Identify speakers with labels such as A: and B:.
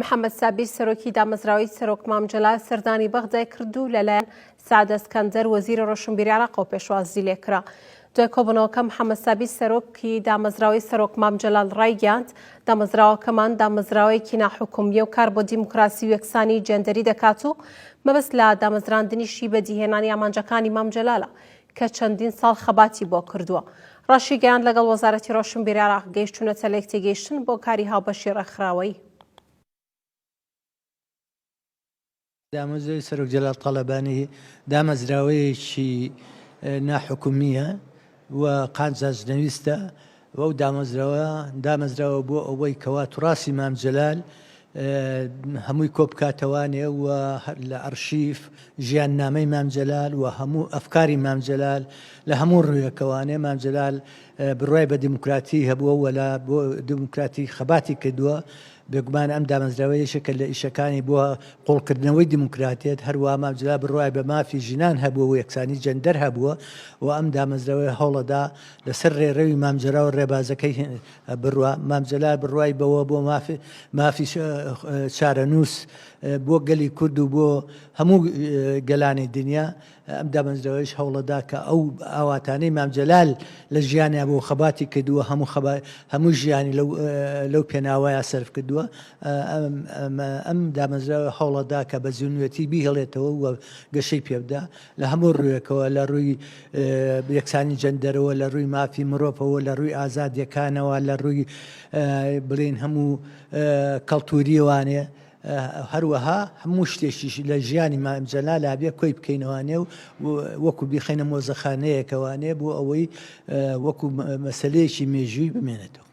A: محەمەد سابیر سەرۆکی دامەزراوەی سەرۆک مام جەلال سەردانی بەغدای کرد و لەلایەن سەعد ئەسکەندەر وەزیری ڕۆشنبیری عێراقەوە پێشوازی لێکرا. دوای کۆبوونەوەکە محەمەد سابیر سەرۆکی دامەزراوەی سەرۆک مام جەلال ڕایگەیاند، دامەزراوەکەمان دامەزراوەیەکی ناحکومییە و کار بۆ دیموکراسی و یەکسانی جێندەری دەکات و مەبەست لە دامەزراندنیشی بەدیهێنانی ئامانجەکانی مام جەلالە کە چەندین ساڵ خەباتی بۆ کردووە. ڕاشیگەیاند لەگەڵ وەزارەتی ڕۆشنبیری عێراق گەیشتوونەتە لێکتێگەیشتن بۆ کاری هاوبەشی ڕێکخراوەیی.
B: دامەزراوەی سەرۆک جەلال تاڵەبانی دامەزراوەیەکی ناحکومییە و قازانجنەویستە و ئەو دامەزراوە دامەزراوە بۆ ئەوەی کەوا توراسی مام جەلال هەمووی کۆبکاتەوانێ و لە ئەرشیف ژیاننامەی مام جەلال و هەموو ئەفکاری مام جەلال لە هەموو ڕوویەکەوانێ مام جەلال بڕوای بە دیموکراتی هەبووە و لە بۆ دیموکراتی خەباتی کردووە بێگومان ئەم دامەزراوە یەکێکە لە ئیشەکانی بۆ قوڵکردنەوەی دیموکراتیەت، هەروەها مام جەلال بڕوای بە مافی ژنان هەبووە و یەکسانی جەندەر هەبووە و ئەم دامەزراوەیە هەوڵەدا لەسەر ڕێڕەوی مام جەلال و ڕێبازەکەی بڕوا. مام جەلال بڕوای بەوە بۆ مافی مافی چارەنووس بۆ گەلی کورد و بۆ هەموو گەلانی دنیا، ئەم دامەزراوەیش هەوڵەدا کە ئەو ئاواتانەی مام جەلال لە ژیانیا بۆ خەباتی کردووە هەموو خەبا هەموو ژیانی لەو لەو پێناوەیا سەرف کردووە ئەم دامەزراوە هەوڵەدا کە بە زیندوێتی بیهێڵێتەوە و گەشەی پێبدا لە هەموو ڕوویەکەوە لە ڕووی یەکسانی جەندەرەوە لە ڕووی مافی مرۆڤەوە لە ڕووی ئازادیەکانەوە لە ڕووی بڵێین هەموو کەڵتوریەوانێ هەروەها هەموو شتێکیش لە ژیانی مام جەلالا بێ کۆی بکەینەوانێ و وەکو بیخەینە مۆزەخانەیەکەوانێ بۆ ئەوەی وەکو مەسەلەیەکی مێژووی بمێنێتەوە.